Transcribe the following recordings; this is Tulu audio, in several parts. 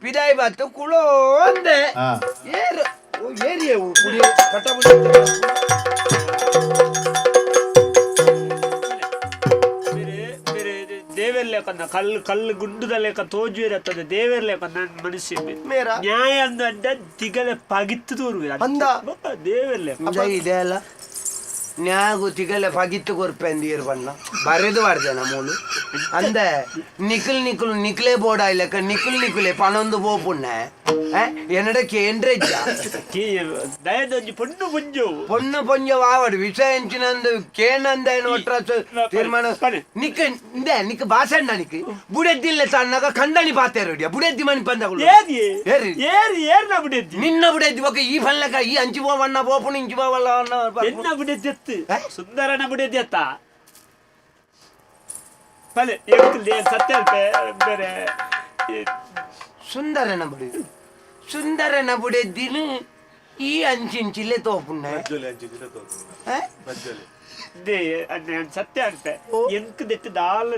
ಪಿದಾಯಿ ಬತ್ತು ಕುಳೋ ಅಂದೆ. ಏರು ಓ ಏರಿಯೇ ಕುಡಿ ಕಟ್ಟಬುಡಿ. ಬೇರೆ ಬೇರೆ ದೇವೆರ್ ಲೇಕಂದ ಕಲ್ಲು ಕಲ್ಲು ಗುಂಡುದ ಲೇಕ ತೋಜುವಿರತ್ತದೆ ದೇವೆರ್ ಲೇಕಂದ ಮನುಷ್ಯ. ಮೇರ. ನ್ಯಾಯ ಅಂದ ತಿಗಲೆ ಪಗಿತ್ತು ತೂರುವಿರ. ಅಂದ. ದೇವೆರ್ ಲೇಕ. ಇಂಜ ಇದೆ ಅಲ್ಲ, ನ್ಯಾಗು ತಿಗಲೆ ಪಗಿತ್ತು ಕೊರ್ಪೆಂದು ಬಣ್ಣ ಬರೆದು ಬಾರ್ದೆನ ಮೂಲು ಅಂದೆ. ನಿಖಲ್ ನಿಖಲು ನಿಖಲೇ ಬೋರ್ಡ್ ಲೆಕ್ಕ ನಿಖಲ್ ನಿಖುಲೆ ಪನೊಂದು ಪೋಪುಣ್ಣೆ ಎನ್ನಡ ಕೇಂದ್ರೆಜ್ಜ. ದಯದೊಂಜಿ ಪೊಣ್ಣು ಪುಂಜು. ಪೊಣ್ಣು ಪೊಂಜ ವಾವಡು ವಿಷಯ ಎಂಚಿನಂದು ಕೇನಂದ ಒಟ್ರ ತೀರ್ಮಾನ. ಪನೆ. ನಿಕ್ ಇಂದೆ ನಿಕ್ ಬಾಸಣ್ಣ ನಿಕ್ ಬುಡೆದ್ದಿಲ್ಲ ತನ್ನಗ ಕಂದನಿ ಪಾತೇರುಡಿಯ ಬುಡೆದ್ದಿ ಮಣಿ ಪಂದಗಳು. ಏರಿ. ಏರಿ. ಏರಿ ಏರ್ನ ಬಿಡೆದ್ದಿ? ನಿನ್ನ ಬುಡೆದ್ದಿ ಬೊಕ ಈ ಫಲ್ಲಕ ಈ ಅಂಚಿ ಪೋವಣ್ಣ ಪೋಪುಣು ಇಂಚಿ ಪೋವಲ್ಲ. ಎನ್ನ ಬಿಡೆದ್ದೆತ್ತು? ಏ? ಸುಂದರನ ಬಿಡೆದ್ದೆತ್ತ ಬಲೆ ಎಂಕುಲ್ ಏನ್ ಸತ್ಯ ಅಲ್ಪೆ ಬೇರೆ. ಸುಂದರನ ಬುಡಿ ಸುಂದರನ ಬುಡೆದ್ದಿನ ಈ ಅಂಚಿಂಚಿಲೆ ತೋಪುಂಡೆ. They ಅನ್ನ ಸತ್ಯ ಅನ್ಪೆ, ಎಂಕ್ ದೆತ್ತು ದಾಲ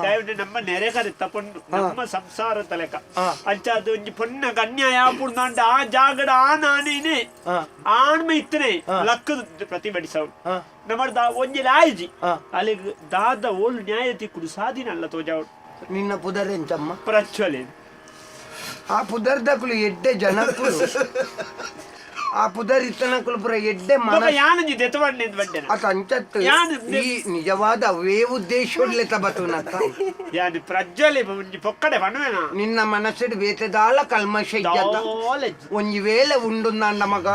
ದಯವಿಟ್ಟು ನಮ್ಮ ನೆರೆ ಕರೆತ್ತ ಪೊಣ್ಣು ನಮ್ಮ ಸಂಸಾರ ತಲೆಕ. ಅಂಚ ಅದು ಒಂಜಿ ಪೊಣ್ಣ ಅನ್ಯಾಯ ಆಪುಂಡು ಆ ಜಾಗಡ ಆ ನಾನೇನೆ ಆಣ್ಮ ಇತ್ತನೆ ಲಕ್ಕದ ಪ್ರತಿಭಟಿಸವು. ನಮ್ಮದ ಒಂಜಿ ಲಾಯಿಜಿ. ಅಲ್ಲಿಗೆ ದಾದ ಓಲು ನ್ಯಾಯ ತಿಕ್ಕುಡು ಸಾಧಿನ ಅಲ್ಲ ತೋಜಾವು. ನಿನ್ನ ಪುದರ್ ಎಂಚಮ್ಮ? ಪ್ರಜ್ವಲೆ. ಆ ಪುದರ್ದಕುಲು ಎಡ್ಡೆ ಜನಕುಲು. ಆ ಪುದರ್ ಇತ್ತನಕುಲು ಪುರ ಎಡ್ಡೆ ಮನ. ಯಾನಂಜಿ ದೆತ್ತವಣ್ಣೆ ಬಂಡೆನ. ಅತ ಅಂಚತ್ತು. ಯಾನ್ ಈ ನಿಜವಾದ ಅವೇ ಉದ್ದೇಶೊಡ್ಲೆ ತಬತುನತ್ತ. ಯಾನ್ ಪ್ರಜ್ವಲೆ ಒಂಜಿ ಪೊಕ್ಕಡೆ ಪಣುವೆನ. ನಿನ್ನ ಮನಸ್ಸಿಡ್ ಬೇತೆದಾಲ ಕಲ್ಮಶ ಇಜ್ಜತ್ತ? ದಾಲ ಇಜ್ಜಿ. ಒಂಜಿ ವೇಳೆ ಉಂಡುಂದಾಂಡ ಮಗ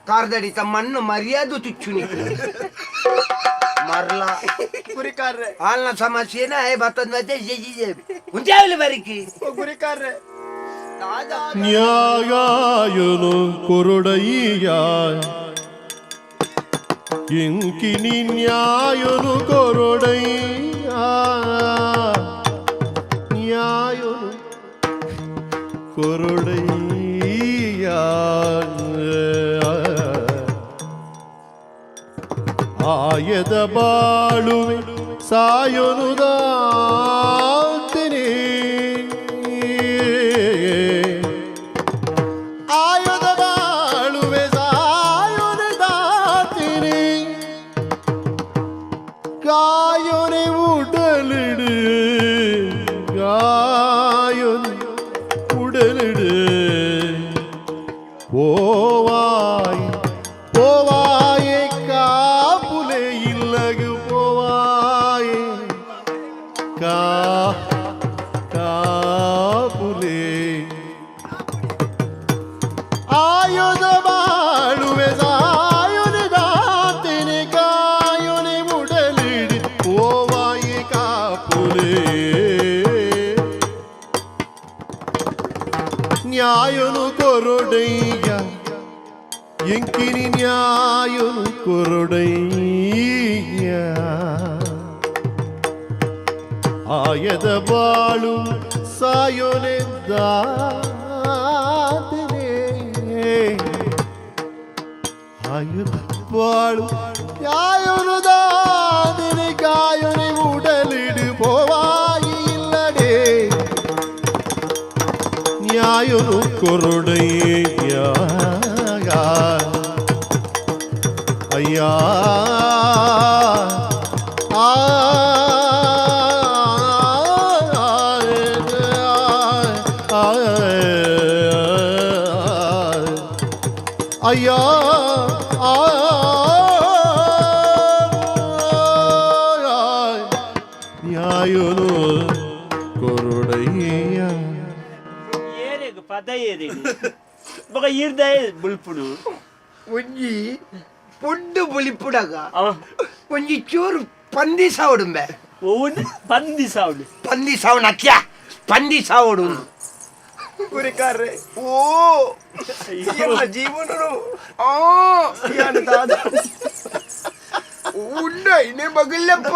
ಕಾರ್ದಡಿತ ಮಣ್ಣು ಮರ್ಯಾದು ತುಚ್ಚು ನಿಕ್ಕು ಮರ್ಲ. ಗುರಿಕಾರ್ರೆ. ಆಲ್ನ ಸಮಸ್ಯೆನ ಏ ಬತ್ತದ ಮತ್ತೆ ಉಂಚಾವಲಿ ಬರಿಕಿ. ಓ ಗುರಿಕಾರ್ರೆ, ದಾದಾ. ನ್ಯಾಯಾಯನು ಕೊರುಡಯ್ಯ, ಇಂಕಿನಿ ನ್ಯಾಯನು ಕೊರುಡಯ್ಯ, ನ್ಯಾಯನು ಕೊರುಡಯ್ಯ. ಆಯದ ಬಾಳುವೆ ಸಾಯೊನು ದಾಂತಿನಿ, ಆಯುಧ ಬಾಳುವೆ ಸಾಯುನ ದಾತಿನಿ, ಗಾಯೊನೆ ಉಡಲಿಡು, ಗಾಯೊನೆ ಉಡಲಿಡು போவாய் போவாயே, காப்புலே இல்லகு போவாயே, கா காப்புலே. ಆಯುಧ ಬಾಳುವೆ ಸಾಯುನಿ ದಾತಿನಿ, ಕಾಯುನಿ ಉಡಲಿಡಿ போவாಯಿ ಕಾಪುಲೇ. ನ್ಯಾಯನು ಕೊರೊಡಯ್ಯ, ಎಂಕಿನಿ ನ್ಯಾಯನು ಕೊರೊಡಯ್ಯ. ಆಯದ ಬಾಳು ಸಾಯೋನೆ ದಾತಿನೇ, ಆಯುಧ ಬಾಳು ಯಾಯೋನು ದಾದಿನಿ, ಗಾಯೋನಿ ಉಡಲಿಡು போவாಯಿ ಇಲ್ಲಡೆ, ನ್ಯಾಯನು ಕೊರೊಡಯ್ಯ ಅಯ್ಯ. ಆ ಅಯ್ಯ ಆ ನ್ಯಾಯನು ಕೊರೊಡಯ್ಯ. ಏರೆಗ್ ಪದ ಏರೆಗ್ ಬೊಕ ಈರ್ದಾಯ ಬುಲ್ಪುಡು. ಒಂಜಿ ಪೊಡ್ಡು ಬುಲಿಪುಡಗ ಅವ ಒಂಜಿ ಚೂರು ಪಂದಿ ಸಾವಡುಂಬೆ. ಓನ್ ಪಂದಿ ಸಾವುಡು? ಪಂದಿ ಸಾವಣ ಅತ್ಯ ಪಂದಿ ಸಾವಡು. ಗುರಿಕಾರ್ರೆ, ಓ ಎನ್ನ ಜೀವನನು ಯಾನು ದಾದ. ಉಂಡ ಇನೇ ಬಗಲ್ಲಪ್ಪ.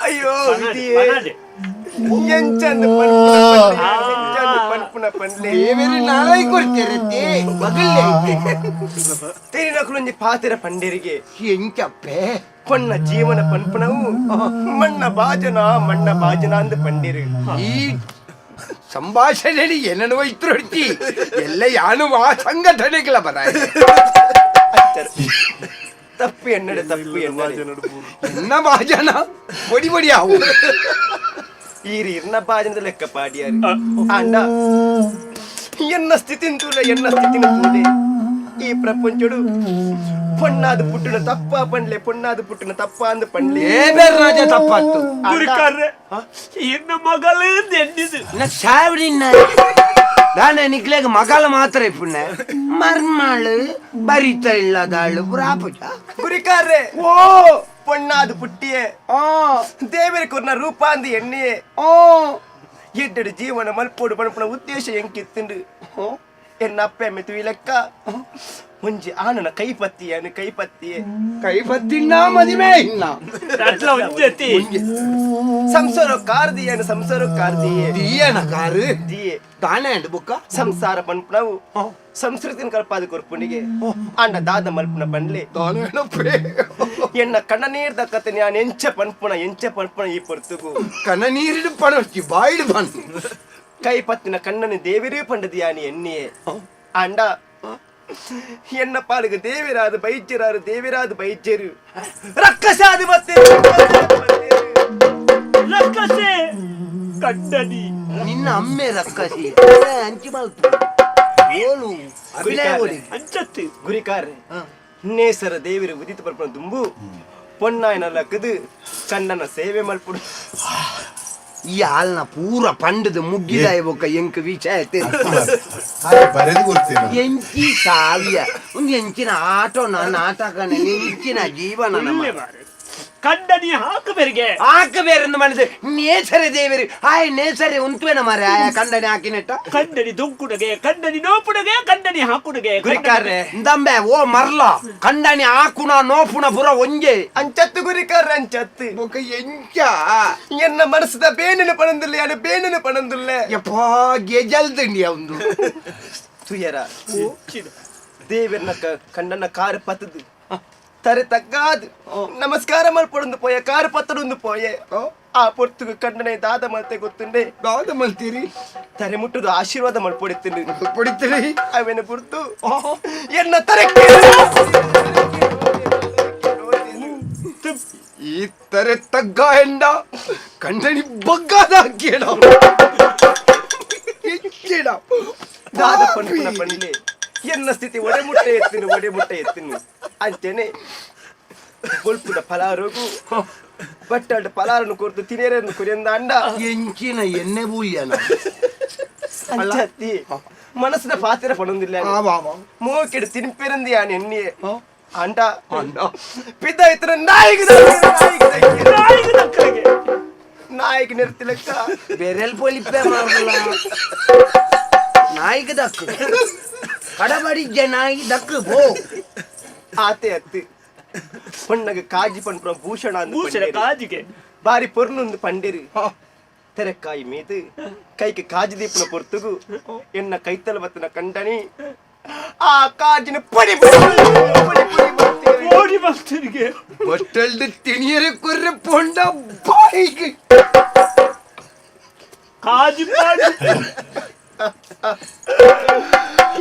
ಅಯ್ಯೋ ವಿಧಿಯೇ. ಪನಾಡೆ. ಎಂಚಂದು ಪನ್ಪುನ ಪನ್ಲೆ, ಎಂಚಂದು ಪನ್ಪುನ ಪನ್ಲೆ. ದೇವೆರು ನಾಳೈ ಕೊಡ್ತೇರೆ ಬಗಲ್ಲೆ. ತೆರಿನಕುಲೊಂಜಿ ಪಾತೆರ ಪಂಡೆರಿಗೆ. ಎಂಚಪ್ಪೆ? ಪೊಣ್ಣ ಜೀವನ ಪನ್ಪುನವು ಮಣ್ಣ ಬಾಜನ, ಮಣ್ಣ ಬಾಜನ ಅಂದ್ ಪಂಡಿರು. ಈ ಸಂಭಾಷಣೆ ಏನನ್ನು ವೈತ್ರೋಡ್ತಿ ಎಲ್ಲ ಯಾನು ಆ ಸಂಘಟನೆಗಳ ಬರ. ತಪ್ಪು ಎನ್ನಡೆ, ತಪ್ಪು ಎನ್ನಡೆ. ಎನ್ನ ಭಾಜನ పొడి పొడి ఆవు. ಈರಿ ಇರ್ನ ಬಾಜನದ ಲೆಕ್ಕ ಪಾಡಿಯಾರಿ. ಅಂಡ ಎನ್ನ ಸ್ಥಿತಿನ ತೂಲೆ, ಎನ್ನ ಸ್ಥಿತಿನ ತೂಲೆ. ಈ ಪ್ರಪಂಚಡು ಪೊಣ್ಣಾದ ಪುಟ್ಟಿನ ತಪ್ಪ ಪಂಡ್ಲೆ, ಪೊಣ್ಣಾದ ಪುಟ್ಟಿನ ತಪ್ಪ ಅಂದ್ ಪಂಡ್ಲೆ. ಏ ಬೇರೆ ರಾಜ ತಪ್ಪಾತು. ಗುರಿಕಾರ್ರೆ, ಎನ್ನ ಮಗಳು ಎನ್ನಿದು. ಸಾವಿಡಿನ ದಾನೆ ನಿಕ್ಲೇಗ ಮಗಾಲ ಮಾತ್ರ ಇಪ್ಪುಣ್ಣ ಮರ್ಮಾಳು ಬರಿತ ಇಲ್ಲದಾಳು ಪುರಾಪುಜ. ಗುರಿಕಾರ್ರೆ, ಓ. ಪೊಣ್ಣಾದ ಪುಟ್ಟಿಯೇ ಆ. ದೇವರ ಕೊರ್ನ ರೂಪ ಅಂದ್ ಎಣ್ಣಿಯೇ. ಓ. ಎಡ್ಡೆಡು ಜೀವನ ಮಲ್ಪೋಡು ಪಣಪುನ ಉದ್ದೇಶ ಎಂಕಿತ್ತುಂಡು. ಎನ್ನ ಅಪ್ಪೆ ಅಮ್ಮೆ ತುಯಿ ಲೆಕ್ಕ ಒಂಜಿ ಆನನ ಕೈ ಪತ್ತಿಯನು, ಕೈ ಪತ್ತಿಯೇ. ಕೈ ಪತ್ತಿನ ಮದಿಮೆ ಇನ್ನ. ಅಟ್ಲ ಒಂಜತಿ. ಸಂಸಾರ ಕಾರ್ದಿಯನು, ಸಂಸಾರ ಕಾರ್ದಿಯೇ. ದೀಯನ ಕಾರು. ದಿಯೆ. ದಾನೆ ಅಂಡ್ ಬುಕ್ಕ. ಸಂಸಾರ ಪನ್ಪುನವು ಸಂಸ್ಕೃತಿನ ಕಲ್ಪಾದ ಕೊರ್ಪುನಿಗೆ. ಅಂಡ ದಾದ ಮಲ್ಪುನ ಪನ್ಲೆ. ದಾನೆ ಎನ್ನ ಕಣ್ಣ ನೀರ್ ದಕ್ಕತೆ ನಾನು ಎಂಚ ಪನ್ಪುನ, ಎಂಚ ಪನ್ಪುನ ಈ ಪೊರ್ತುಗು? ಕಣ್ಣ ನೀರಿಡು ಪಣೊಚ್ಚಿ ಬಾಯಿಡು ಬನ್ನು. ಕೈ ಪತ್ತಿನ ಕಣ್ಣನ ದೇವಿರೇ ಪಂಡದಿಯಾನಿ ಎನ್ನಿಯೇ. ಅಂಡ ಎನ್ನ ಪಾಲಿಗೆ ದೇವಿರಾದ ಬೈಜ್ಯರಾರು, ದೇವಿರಾದ ಬೈಜ್ಯರು ರಕ್ಕಸಾದ ಮತ್ತೆ. ರಕ್ಕಸೆ ಕಂಡನಿ. ನಿನ್ನ ಅಮ್ಮೆ ರಕ್ಕಸಿ ಅಂಚಿ ಮಲ್ಪು ಓಲು ಅಭಿನಯ ಓಡಿ. ಅಂಚತ್ತು. ಗುರಿಕಾರ್ರೆ, ನೇಸರ ದೇವಿರು ಉದಿತ ಪರ್ಪಣ ದುಂಬು ಪೊನ್ನಾಯನ ಲಕ್ಕದು ಕಣ್ಣನ ಸೇವೆ ಮಲ್ಪುಡು. ಈ ಹಾಲ್ನ ಪೂರ ಪಂಡದ ಮುಗ್ಗಿದ ಬೊಕ್ಕ ಎಂಕ್ ವಿಷಯ. ಬರೆದು ಕೊಡ್ತೇನೆ. ಎಂಚಿ ಕಾವ್ಯ ಒಂದು ಎಂಚಿನ ಆಟೋನ ನಾಟಕನ ಎಂಚಿನ ಜೀವನ ನಮ್ಮ. ಒಳ್ಳೆ ಮಾರ್ರೆ. ಕಂಡನಿ ಹಾಕು ಬೆರಿಗೆ. ಆಕ ಬೇರೆಂದು ಮಾಡಿದೆ ನೇಸರೆ ದೇವರು ಆಯ್ ನೇಸರೆ ಉಂತುವೆನ ಮಾರೆ ಆಯ ಕಂಡನಿ ಹಾಕಿನೆಟ್ಟ. ಕಂಡನಿ ದೊಂಕುಡಗೆ, ಕಂಡನಿ ನೋಪುಡಗೆ, ಕಂಡನಿ ಹಾಕುಡಗೆ. ಗುರಿಕಾರ್ರೆ. ಇಂದಂಬೆ ಓ ಮರ್ಲ, ಕಂಡನಿ ಆಕುಣ ನೋಪುಣ ಪುರ ಒಂಜೆ. ಅಂಚತ್ತು ಗುರಿಕಾರ್ರೆ, ಅಂಚತ್ತು. ಬೊಕ್ಕ ಎಂಚ? ಎನ್ನ ಮನಸ್ಸದ ಬೇನಿನ ಪಣಂದುಲ್ಲೆ, ಯಾನು ಬೇನಿನ ಪಣಂದುಲ್ಲೆ. ಯಪ್ಪಾ, ಗೆಜಲ್ ತಿಂಡಿ ಒಂದು. ತುಯರ ದೇವರನ್ನ ಕಣ್ಣನ್ನ ಕಾರು ಪತ್ತದು ತರೆ ತಗ್ಗಾದು ನಮಸ್ಕಾರ ಮಲ್ಪಡೊಂದು ಪೋಯೆ, ಕಾರು ಪತ್ತಡೊಂದು ಪೋಯೆ. ಆ ಪೊರ್ತುಗು ಕಣ್ಣನೆ ದಾದ ಮಲ್ತೆ ಗೊತ್ತುಂಡೆ? ದಾದ ಮಲ್ತೀರಿ? ತರೆ ಮುಟ್ಟುದು ಆಶೀರ್ವಾದ ಮಲ್ಪೊಡಿತೀನಿ. ಪೊಡಿತೀರಿ. ಅವೇನ ಪುರ್ತು ಎನ್ನ ತರೆ ಈ ತರೆ ತಗ್ಗ ಎಂಡ ಕಂಡನಿ ಬಗ್ಗಾದ ಹಾಕಿಡ ಎಂಚಿಡ. ದಾದ ಪನ್ಪುನ ಪಂಡ್ಲೆ? ಎನ್ನ ಸ್ಥಿತಿ ಒಡೆ ಮುಟ್ಟೆ ಎತ್ತಿನ, ಒಡೆ ಮುಟ್ಟೆ ಎತ್ತಿನ. ಅಂಚೆನೆ ಬೊಲ್ಪುದ ಫಲಾರೋಗು ಬಟ್ಟಾಟ ಫಲಾರನ್ನು ಕೊರ್ತು ತಿನೇರನ್ನು ಕುರಿಯಂದ ಅಂಡ. ಎಂಚಿನ ಎಣ್ಣೆ ಬೂಲ್ಯನ. ಅಂಚತ್ತಿ ಮನಸ್ಸಿನ ಪಾತಿರ ಪಣೊಂದಿಲ್ಲ. ಮೋಕೆಡು ತಿನ್ಪೆರಂದಿ ಯಾನ್ ಎಣ್ಣಿಯೇ. ಅಂಡ ಅಂಡ ಪಿದ್ದ ಇತರ ನಾಯಿಗೆ ನಾಯಿಗೆ ನಾಯಿಗೆ ದಕ್ಕರಿಗೆ. ನಾಯಿಗೆ ನೆರ್ತಿಲೆಕ್ಕ. ಬೆರೆಲ್ ಪೊಲಿಪೆ ಮಾಡಲ್ಲ, ನಾಯಿಗೆ ದಕ್ಕು ಕಡಬಡಿಜ್ಜ ನಾಯಿ ದಕ್ಕು ಬೋ. ಆತೆ ಅತ್ತು ಪೊಣ್ಣಗ ಕಾಜಿ ಪನ್ಪುನ ಭೂಷಣ ಅಂದ್ ಭೂಷಣ. ಪಂಡೇರು. ಕಾಜಿಗೆ. ಬಾರಿ ಪೊರ್ಲುಂದು ಪಂಡೇರು. ತೆರೆಕಾಯಿ ಮೀದು ಕೈಗೆ ಕಾಜಿ ದೀಪನ ಪೊರ್ತುಗು ಎನ್ನ ಕೈತಲ ಬತ್ತನ ಕಂಡನಿ ಆ ಕಾಜಿನ ಪೊಡಿ ಪೊಡಿ ಪೊಡಿ ಪೊಡಿ ಬರ್ತೀರಿ. ಓಡಿ ಬರ್ತೀರಿಗೆ. ಬಟ್ಟಲ್ದು ತಿಣಿಯರೆ ಕೊರ್ರೆ ಪೊಂಡ ಬಾಯಿಗೆ. ಕಾಜಿ ಮಾಡಿ.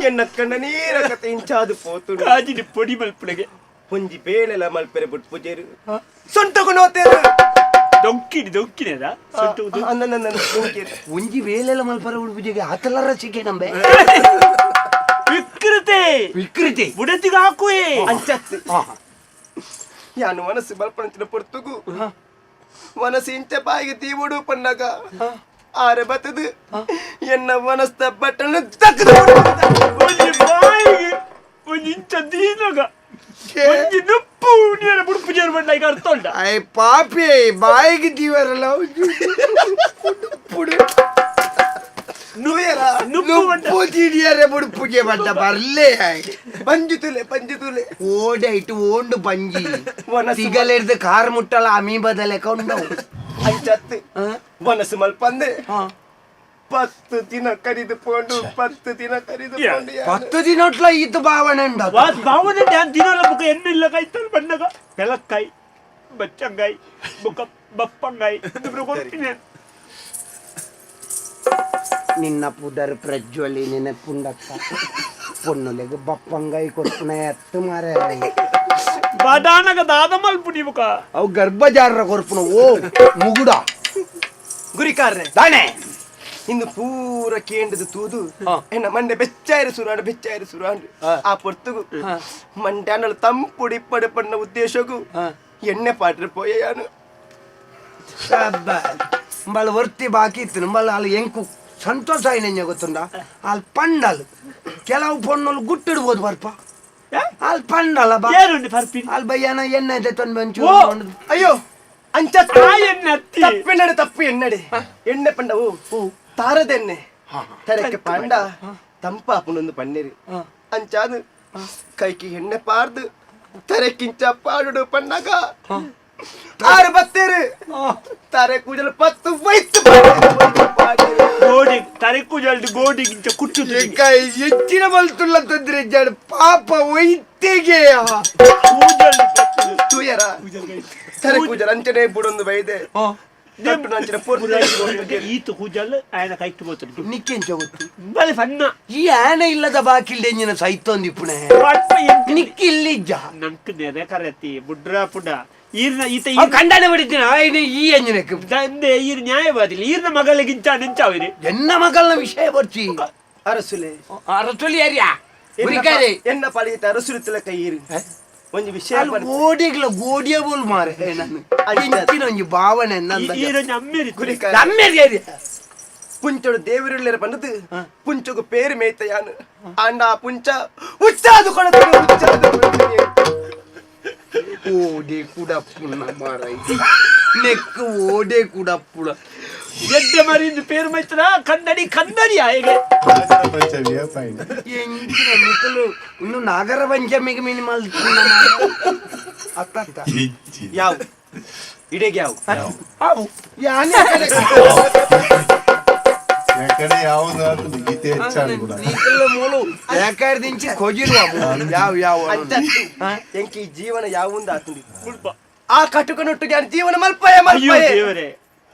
ಎನ್ನ ಕಂಡ ನೀರ ಕತೆ ಇಂಚಾದು ಪೋತುಂಡು. ಕಾಜಿನ ಪೊಡಿ ಮಲ್ಪುಡಗೆ. ಒಂಜಿ ಬೇಳೆಲ ಮಲ್ಪೆರೆ ಬುಟ್ಪುಜೇರು, ಸೊಂಟಗು ನೋತೇರು. ದೊಂಕಿನಿ ದೊಂಕಿನೇದ ಸೊಂಟು. ದೊಂಕಿರು. ಒಂಜಿ ವೇಲೆಲ ಮಲ್ಪರ ಉಡುಪುಜಿಗೆ ಆತಲ ರಸಿಕೆ ನಂಬೆ. ವಿಕೃತೆ. ವಿಕೃತಿ. ಬುಡತಿಗೆ ಹಾಕುವೆ. ಅಂಚತ್ತು ಯಾನು ಮನಸ್ಸು ಮಲ್ಪಣಂಚಿನ ಪೊರ್ತುಗು ಮನಸ್ಸು ಇಂಚ ಬಾಯಿಗೆ ತೀವುಡು ಪನ್ನಗ ಆರೆ ಬತ್ತದು ಎನ್ನ ಮನಸ್ತ ಬಟ್ಟನ್ನು ತಕ್ಕದು. ಒಂಜಿ ಬಾಯಿಗೆ ಒಂಜಿ ಇಂಚ ದೀನಗ ಒಂಜಿ ನುಪ್ಪು ಉಣಿಯರ ಬುಡುಪು ಜೇರು ಬಂಡ ಈಗ ಅರ್ಥ ಉಂಟ. I ಪಾಪಿ, ಬಾಯಿಗೆ ದೀವರಲ್ಲ ಉಡುಪುಡು. ನುಯರ. ನುಪ್ಪು ಬಂಡ. ನುಪ್ಪು ತಿಡಿಯರೆ ಬುಡುಪುಗೆ ಬಟ್ಟ ಬರ್ಲೇ. ಬಂಜು ತುಲೆ, ಬಂಜು ತುಲೆ. ಓಡೆ ಇಟ್ಟು ಓಂಡು ಬಂಜಿ. ವನಸು ತಿಗಲೆರ್ದು ಕಾರ್ ಮುಟ್ಟಲ ಅಮೀಬದ ಲೆಕ್ಕ ಉಂಡವು. ಅಂಚತ್ತು ಮನಸ್ಸು ಮಲ್ಪಂದೆ 10 ದಿನ ಕರಿದು ಪೋಂಡು, 10 ದಿನ ಕರಿದು ಪೋಂಡು ಯಾನು. 10 ದಿನೊಟ್ಲ ಈತ ಭಾವನೆ ಉಂಡ. ಭಾವನೆ ಡ್ಯಾನ್ ದಿನಲ ಬುಕ್ಕ ಎನ್ನಿಲ್ಲ ಕೈತಲ್ ಬಣ್ಣಗ ಪೆಲಕ್ಕಾಯಿ ಬಚ್ಚಂಗಾಯಿ ಬುಕ್ಕ ಬಪ್ಪಂಗಾಯಿ ಇದು ಕೊಡ್ತೀನಿ. ನಿನ್ನ ಪುದರ್ ಪ್ರಜ್ವಲಿ ನೆನಪುಂಡಕ್ಕ ಪೊನ್ನುಲೆಗ್ ಬಪ್ಪಂಗೈ ಕೊರ್ಪುನ ಎತ್ತು ಮಾರೆ ಬದಾನಗ ದಾದ ಮಲ್ಪುನಿ ಬುಕ ಅವು ಗರ್ಭಜಾರರ ಕೊರ್ಪುನ ಓ ಮುಗುಡ ಗುರಿಕಾರ್ರೆ ದಾನೆ ಇನ್ನು ಪೂರ ಕೇಂದ್ರದ ತೂದು ಎನ್ನ ಮಂಡೆ ಬೆಚ್ಚಾಯಿರು ಸುರಾಂಡು ಬೆಚ್ಚಾಯಿರು ಸುರಾಂಡು ಆ ಪೊರ್ತುಗು ಮಂಡ್ಯಾನಲ್ ತಂಪುಡಿ ಇಪ್ಪಡು ಪಣ್ಣ ಉದ್ದೇಶಗು ಎಣ್ಣೆ ಪಾಟ್ರೆ ಪೋಯಾನು ಅಂಬಾಳು ವರ್ತಿ ಬಾಕಿ ಇತ್ತು ನಂಬಲ್ ಅಲ್ಲಿ ಎಂಕು ಸಂತೋಷ ಆಯ್ನೆಂಜ ಗೊತ್ತುಂಡ ಅಲ್ಲಿ ಪಂಡಲ್ ಕೆಲವು ಪೊಣ್ಣುಲು ಗುಟ್ಟಿಡ್ಬೋದು ಬರ್ಪ ಅಲ್ಲಿ ಪಂಡಲ ಬಾ ಏರುಂಡು ಪರ್ಪಿನಿ ಅಲ್ಲಿ ಬಯ್ಯನ ಎಣ್ಣೆ ತೊಂದು ಬಂಚು ಓ. ಅಯ್ಯೋ ಅಂಚ ಆ ಎಣ್ಣೆ ಅತ್ತಿ ತಪ್ಪೆನ್ನಡೆ ತಪ್ಪು ಎನ್ನಡೆ ಎಣ್ಣೆ ಪಂಡವು ತಾರದೆಣ್ಣೆ ತರಕ್ಕೆ ಪಂಡ ತಂಪಾಪುನೊಂದು ಪಣ್ಣೆರಿ ಅಂಚಾದು ಕೈಕಿ ಎಣ್ಣೆ ಪಾರ್ದು ತರೆಕ್ಕಿಂಚ ಪಾಡುಡು ಪಣ್ಣಗ ಆರು ಬತ್ತೇರು ತಾರೆ ಕೂಜಲು ಪತ್ತು ವೈತು ಪಾಡೇರು. ಗೋಡಿ ತರೆಕ್ಕು ಜಲ್ದಿ ಗೋಡಿ ಗಿಂಚ ಕುಟ್ಟು ಹೆಚ್ಚಿನ ಬಲ್ತುಲ್ಲ ತೊಂದ್ರೆ ಜಡ್ ಪಾಪ ಒಯ್ತೆಗೆ ಕೂಜಲ್ದು ತೂಯರ ತರೆ ಕೂಜಲು ಅಂಚನೆ ಬುಡೊಂದು ಬೈದೆ ತಟ್ಟು ಅಂಚನೆ ಪೊರ್ತು ಈತ ಕೂಜಲ್ ಆಯನ ಕೈಟ್ ಬೋತುಂಡು ನಿಕ್ಕೆಂಚ ಗೊತ್ತು ಬಲೆ ಸಣ್ಣ ಈ ಆನೆ ಇಲ್ಲದ ಬಾಕಿಲ್ಡೆ ಎಂಜಿನ ಸೈತೊಂದು ಇಪ್ಪುಣೆ ಪಟ್ಟ ಎಂಕ್ ನಿಕ್ಕಿ ಇಲ್ಲಿಜ್ಜ ನಂಕ್ ನೆರೆ ಕರೆತಿ ಬುಡ್ರ ಪುಡ ಈರ್ನ ಈತ ಅವ್ ಕಂಡಾನೆ ಬಿಡ್ತೀನಿ ಆಯ್ನೆ ಈ ಎಂಜಿನಕ್ಕೆ ತಂದೆ ಈರ್ ನ್ಯಾಯವಾದಿಲ್ಲ ಈರ್ನ ಮಗಳಿಗಿಂತ ನೆಂಚಾವಿರಿ ಎನ್ನ ಮಗಳನ್ನ ವಿಷಯ ಬರ್ಚಿ ಅರಸುಲೆ ಅರಸುಲಿ ಅರಿಯಾ ಉರಿಕಾರೆ ಎನ್ನ ಪಾಲಿಗೆ ಅರಸುಲು ತಿಲಕ ಈರು ಒಂಜಿ ವಿಷಯ ಅಲ್ಲಿ ಪನ್ಪೆ. ಗೋಡಿಗ್ಲ ಗೋಡಿಯ ಬೋಲ್ ಮಾರೆ ನಾನು ಇಂಚಿನ ಒಂಜಿ ಭಾವನೆ ನಂದ ಈರೊಂಜಿ ಅಮ್ಮೇರಿ ಗುರಿಕಾರೆ ನಮ್ಮೇರಿ ಅರಿಯ ಪುಂಚೊಡು ದೇವರುಳ್ಳರ ಬಂದದ್ದು ಪುಂಚೊಗು ಪೇರು ಮೇಯ್ತಯಾನು ಆಂಡ ಆ ಪುಂಚ ಉಚ್ಚಾದು ಕೊಡತೀನಿ ಉಚ್ಚಾದು ಕೊಡತೀನಿ ಓಡೆ ಕುಡಪ್ಪುನ ಮಾರ ನೆಕ್ ಓಡೆ ಕುಡಪ್ಪುಳ ಎಡ್ಡೆ ಮರಿಂದು ಪೇರು ಮೈತ್ರ ಕನ್ನಡಿ ಕನ್ನಡಿ ಆಯಗೆ ನಾಗರ ಪಂಚಮಿಯ ಫೈನ್ ಎಂಚಿನ ಮಿಕ್ಕಲು ಇನ್ನು ನಾಗರ ಪಂಚಮಿಗೆ ಮಿನಿಮಲ್ ಅತ್ತ ಯಾವ ಇಡೆಗೆ ಯಾವ ಅವು ಯಾನೆ ಯಾಕಡೆ ಯಾವುದು ಆಗ್ತದೆ ಗೀತೆ ಹೆಚ್ಚಾನು ಕೂಡ ಮೂಲು ಯಾಕಾರ್ದಿಂಚಿ ಕೊಜಿರುವ ಯಾವ ಯಾವ ಅಂಚ ಎಂಕಿ ಈ ಜೀವನ ಯಾവുಂದ ಆತುಂಡಿ ಮುಲ್ಪ ಆ ಕಟುಕನೊಟ್ಟಿಗೆ ಆನ್ ಜೀವನ ಮಲ್ಪಯ ಅಯ್ಯೋ ಮಲ್ಪಯ ದೇವರೇ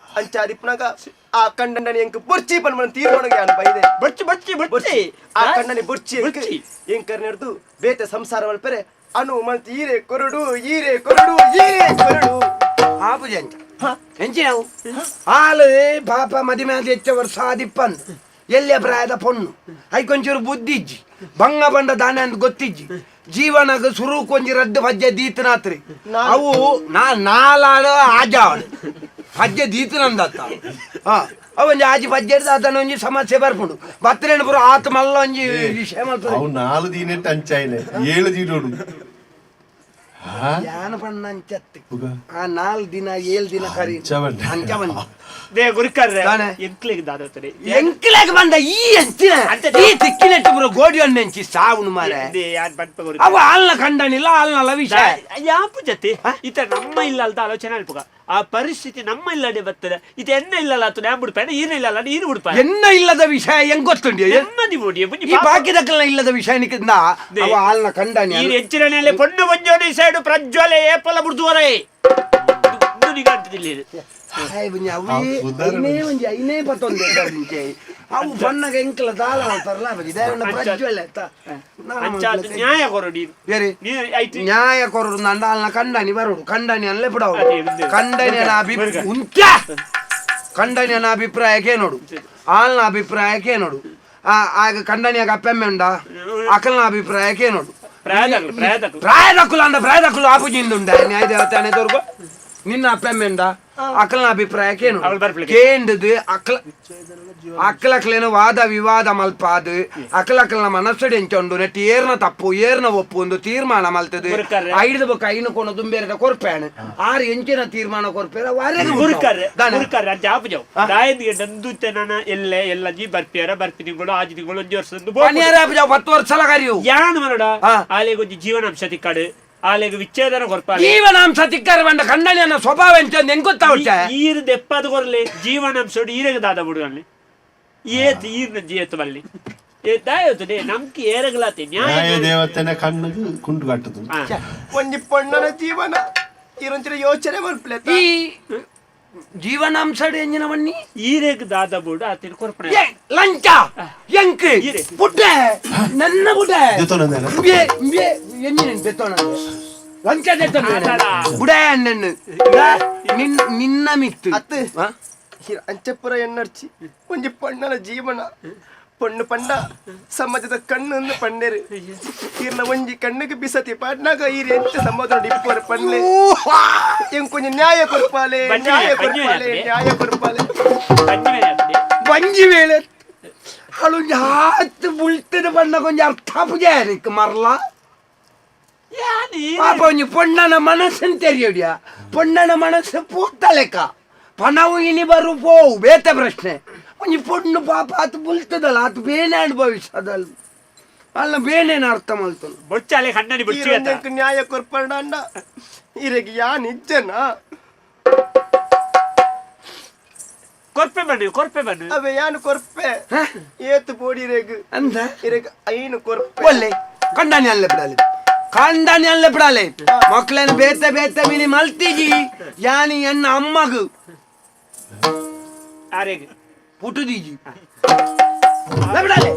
ಅಂಚಾದಿಪ್ಪನಾಗ ಆ ಕಂಡನ ಎಂಕ್ ಬೊರ್ಚಿ ಪನ್ಮನ ತೀರ್ಮಾನಗೆ ಆನ್ ಬೈದೆ ಬಚ್ಚಿ ಬಚ್ಚಿ ಬಚ್ಚಿ ಆ ಕಣ್ಣನಿ ಬೊರ್ಚಿ ಎಂಕ್ ಬೊರ್ಚಿ. ಎಂಕರ್ ನೆಡ್ದು ಬೇತೆ ಸಂಸಾರ ಮಲ್ಪೆರೆ ಅನು ಮಲ್ತ್ ಈರೆ ಕೊರಡು ಈರೆ ಕೊರಡು ಈರೆ ಕೊರಡು ಆಪುಜೆ ಅಂಚ ಎಂಚಿನವು ಹಾಲು ಪಾಪ ಮದಿಮೆ ಆದ ಹೆಚ್ಚ ವರ್ಷ ಆದಿಪ್ಪಂದು ಎಲ್ಲೆ ಪ್ರಾಯದ ಪೊಣ್ಣು ಐಕೊಂಚೂರು ಬುದ್ಧಿ ಇಜ್ಜಿ ಬಂಗ ಬಂಡ ದಾನೆ ಅಂತ ಗೊತ್ತಿಜ್ಜಿ ಜೀವನಗ ಸುರು ಕೊಂಜಿ ರಡ್ಡು ಪಜ್ಜೆ ದೀತನಾತ್ರಿ ಅವು ನಾ ನಾಲಾಡು ಆಜಾಡು ಪಜ್ಜೆ ದೀತನಂದತ್ತ ಹಾ ಅವೊಂಜಿ ಆಜಿ ಪಜ್ಜೆ ಹಿಡ್ದು ಅದನ್ನ ಒಂಜಿ ಸಮಸ್ಯೆ ಬರ್ಪುಂಡು ಬತ್ತರೇನು ಪೂರ ಆತ ಮಲ್ಲ ಒಂಜಿ ವಿಷಯ ಮಲ್ಪುದು ಅವು ನಾಲು ದಿನ ಅಂಚಾಯಿಲೆ ಏಳು ದಿನೋಡು ಹಾ ಯಾನ ಪಣ್ಣ ಅಂಚತ್ತಿ ಹುಗ. ಆ ನಾಲ್ ದಿನ ಏಳು ದಿನ ಕರಿ ಅಂಚ ಬಂಡೆ. ಅಂಚ ಬಂಡೆ they ಗುರಿಕರ್ರೆ ದಾನೆ. ಎಂಕ್ಲೆಗ್ ದಾದೋತರೆ ಎಂಕ್ಲಾಗ ಬಂದ ಈ ಎಂಚಿನ ಈ ತಿಕ್ಕಿನೆಟ್ಟು ಬರೋ ಗೋಡಿಯೊಂದು ಎಂಚಿ ಸಾವುನು ಮಾರೆ they ಯಾನ್ ಪನ್ಪ ಗುರಿ ಅವು ಹಾಲ್ನ ಕಂಡನಿಲ್ಲ ಹಾಲ್ನ ಲವಿಷ ಯಾಪು ಜತೆ ಈತ ನಮ್ಮ ಇಲ್ಲ ಅಲ್ದ ಆಲೋಚನೆ ಅಲ್ಪಗ ಆ ಪರಿಸ್ಥಿತಿ ನಮ್ಮ ಇಲ್ಲಡೆ ಬರ್ತದೆ ಈತ ಎನ್ನ ಇಲ್ಲಲ್ಲ ಆತು ನ್ಯಾನ್ ಬಿಡ್ಪಾಯ ಈನ ಇಲ್ಲಲ್ಲ ಈನು ಬಿಡ್ಪಾಯ ಎನ್ನ ಇಲ್ಲದ ವಿಷಯ ಹೆಂಗ್ ಗೊತ್ತುಂಡಿ ನೆಮ್ಮದಿ ಬೋಡಿ ಬುಂಜಿ ಈ ಬಾಕಿದಕ್ಕಲ್ಲ ಇಲ್ಲದ ವಿಷಯ ನಿಕ್ಕಿಂದ ಅವ ಹಾಲ್ನ ಕಂಡನಿ ಈ ಹೆಚ್ಚಿನ ಪೊಣ್ಣು ಬಂಜೋನಿ ಸೈಡು ಪ್ರಜ್ವಲೆ ಏಪಲ ಬಿಡ್ದುವರೆ ನಿಗಾಂತದಿಲ್ಲ ಆ ಉದಾಹರಣೆ. ಐನೇ ಒಂಜಿ ಐನೇ ಪತ್ತೊಂದು ಮುಂಚೆ ಅವು ಬಣ್ಣಗ ಎಂಕ್ಲ ದಾಲ ತರಲ ಪ್ರಜ್ವಲೆ ಅಂಚಾದ ನ್ಯಾಯ ಕೊರು ನೀನು ಬೇರೆ ನೀನು ಐತಿ ನ್ಯಾಯ ಕೊರಡು ನಂಡ ಅಲ್ನ ಕಂಡನಿ ಬರೋಡು ಕಂಡನಿ ಅಲ್ಲೇ ಬಿಡವು ಅದೇ, ಅದೇ. ಕಂಡನಿಯನ ಅಭಿಪ್ರಾಯ ಉಂಚ ಕಂಡನಿಯನ ಅಭಿಪ್ರಾಯಕ್ಕೆ ನೋಡು ಆಲ್ನ ಅಭಿಪ್ರಾಯಕ್ಕೆ ನೋಡು ಆ ಆಗ ಕಂಡನಿಯಾಗ ಅಪ್ಪೆಮ್ಮೆ ಉಂಡ ಅಕಲ್ನ ಅಭಿಪ್ರಾಯಕ್ಕೆ ನೋಡು ಪ್ರಾಯದಾಗಲು ಪ್ರಾಯದಾಗಲು ಪ್ರಾಯದಕ್ಕುಲು ಅಂದ ಪ್ರಾಯದಕ್ಕುಲು ಆಪುಜಿಂದುಂಡ ನ್ಯಾಯ ದೇವತೆ ತೋರ್ಗೋ ನಿನ್ನ ಅಪ್ಪೆಮ್ಮೆ ಉಂಡ ಅಕಲ್ನ ಅಭಿಪ್ರಾಯಕ್ಕೆ ಅವಳು ನೋಡು ಬರ್ಪ್ಲಿಕ್ಕೆ. ಕೇಂದ್ರದು ಅಕ್ಲ ಅಕ್ಲಕ್ಲೇನು ವಾದ ವಿವಾದ ಮಲ್ಪಾದು ಅಕ್ಲಕ್ಲನ ಮನಸ್ಸು ಎಂಚೊಂಡು ನೆಟ್ ಏರ್ನ ತಪ್ಪು ಏರ್ನ ಒಪ್ಪು ಒಂದು ತೀರ್ಮಾನ ಮಲ್ತದು ಗುರುಕರ್ರೆ. ಐದು ಬೊಕ್ಕ ಐನು ಕೊಣ ತುಂಬೇರ ಕೊರ್ಪೇಣ ಆರು ಎಂಚಿನ ತೀರ್ಮಾನ ಕೊರ್ಪೇರ ವಾರೆಗೆ ಗುರುಕರ್ರೆ ದಾನೆ. ಗುರುಕರ್ರೆ ಅಂತ ಆಪುಜವು ದಾಯಂದಿಗೆ ನಂದುತ್ತೆ ನಾನ ಎಲ್ಲೆ ಎಲ್ಲ ಜಿ ಬರ್ಪಿಯರ ಬರ್ಪಿ ತಿಂಗಳು ಆಜಿ ತಿಂಗಳು ಒಂಜಿ ವರ್ಷ ಪನಿಯಾರ ಆಪುಜವು ಪತ್ತು ವರ್ಷಲ ಕರಿಯು ಯಾನ್ ಮನಡ ಹಾ. ಆಲೆಗ್ ಒಂಜಿ ಜೀವನಾಂಶ ತಿಕ್ಕಾಡು ಆಲೆಗ್ ವಿಚ್ಛೇದನ ಕೊರ್ಪಾಲೆ ಜೀವನಾಂಶ ತಿಕ್ಕರ ಬಂಡ ಕಂಡನಿಯನ್ನ ಸ್ವಭಾವ ಎಂಚೊಂದು ಹೆಂಗ್ ಗೊತ್ತಾವುಚ್ಚ ಈರ್ ದೆಪ್ಪದ ಕೊರ್ಲೆ ಜೀವನಾಂಶ ಈರೆಗ್ ದಾದ ಬಿಡುವಲ್ಲಿ ಏತ್ ಈರ್ನ ಜೀಯತ್ ಬಲ್ಲಿ ಏ ದಾಯೋತದೆ ನಮ್ಗೆ ಏರಗ್ಲಾತೆ ನ್ಯಾಯ ನ್ಯಾಯ ದೇವತೆನ ಕಣ್ಣಿಗೆ ಕುಂಟು ಕಟ್ಟುದು ಹಾ. ಒಂಜಿ ಪೊಣ್ಣನ ಜೀವನ ಇರೊಂಚಿನ ಯೋಚನೆ ಮಲ್ಪಲೆ ಈ ಜೀವನಾಂಶಡ್ ಎಂಜಿನ ಬನ್ನಿ. ಈರೆಗ್ ದಾದ ಬೋಡು ಆತಿನ ಕೊರ್ಪಣೆ. ಏ, ಲಂಚ ಎಂಕ್ ಈರೆ. ಪುಡ್ಡೆ ನನ್ನ ಪುಡ್ಡೆ. ದೆತ್ತೊನಂದೇನ? ಇಂಬೆ ಇಂಬೆ ಎಂಜಿನ ದೆತ್ತೊನಂದೆ ಲಂಚ ದೆತ್ತೊನ. ಆತಡ. ಬುಡೆ ನನ್ನು ನಿನ್ನ ನಿನ್ನ ಮಿತ್ತು. ಅತ್ತು. ಆ? ಅಂಚಪುರ ಎನ್ನರ್ಚಿ ಒಂಜಿ ಪಣ್ಣನ ಜೀವನ ಪೊಣ್ಣು ಪಂಡ ಸಮಾಜದ ಕಣ್ಣು ಅಂದು ಪಂಡೇರು. ಈರ್ನ ಒಂಜಿ ಕಣ್ಣುಗೆ ಬಿಸತಿ ಪಾಡ್ನಾಗ ಈರ್ ಎಂಚ ಸಮಾಧಾನ ಇಪ್ಪೋರು ಪನ್ಲೆ. ಎಂಕೊಂಜಿ ನ್ಯಾಯ ಕೊರ್ಪಾಲೆ. ಬಂಜಿ ನ್ಯಾಯ ಬಂಜಿ ಕೊರ್ಪಾಲೆ. ಬೇರೆ. ನ್ಯಾಯ ಕೊರ್ಪಾಲೆ. ಬಂಜಿ ಮೇಲೆ ಆತ್ದೆ. ಒಂಜಿ ವೇಳೆ ಅಲ್ಲೊಂಜಿ ಹಾತ್ ಬುಳ್ತದ ಬಣ್ಣ ಕೊಂಚ ಅರ್ಥ ಪೂಜೆ ಮರ್ಲ. ಯಾನ್ ಈರೆ- ಪಾಪ ಒಂಜಿ ಪೊಣ್ಣನ ಮನಸ್ಸನ್ನು ತೆರಿಯಡಿಯ ಪೊಣ್ಣನ ಮನಸ್ಸು ಪೂತಲೆಕ್ಕ ಪಣವು ಇನಿ ಬರು ಪೋವು ಬೇತೆ ಪ್ರಶ್ನೆ. ಒಂಜಿ ಪೊಣ್ಣು ಪಾಪ ಆತು ಬುಲ್ತದಲ್ಲ ಆತು ಬೇನೆ ಅನುಭವಿಸದಲ್ಲ ಅಲ್ಲ ಬೇನೇನು ಅರ್ಥ ಮಲ್ತನು. ಬೊಚ್ಚಾಲೆ ಕಣ್ಣನಿ ಬೊಚ್ಚಿ ಆತ. ಈರೊಂಜೆಂಕ್ ನ್ಯಾಯ ಕೊರ್ಪಂಡ ಅಂಡ ಈರೆಗ್ ಯಾನ್ ಇಜ್ಜನ. ಕೊರ್ಪೆ ಬನ್ನು ಕೊರ್ಪೆ ಬನ್ನು. ಅವೇ ಯಾನ್ ಕೊರ್ಪೆ. ಏತು ಬೋಡಿರೆಗ್? ಅಂದ. ಇರೆಗ್ ಐನು ಕೊರ್ಪೆ. ಒಲ್ಲೆ ಕಂಡಾನಿ ಅಲ್ಲೇ ಬಿಡಾಲೆ ಕಂಡಾನಿ ಅಲ್ಲೇ ಬಿಡಾಲೆ ಮಕ್ಳನ್ನ ಬೇತೆ ಬೇತೆ ಮಿನಿ ಮಲ್ತಿಜಿ ಯಾನಿ ಎನ್ನ ಅಮ್ಮಗು ಆರೆಗ್ ಪುಟುದೀಜಿ ಬಿಡಾಲೆ.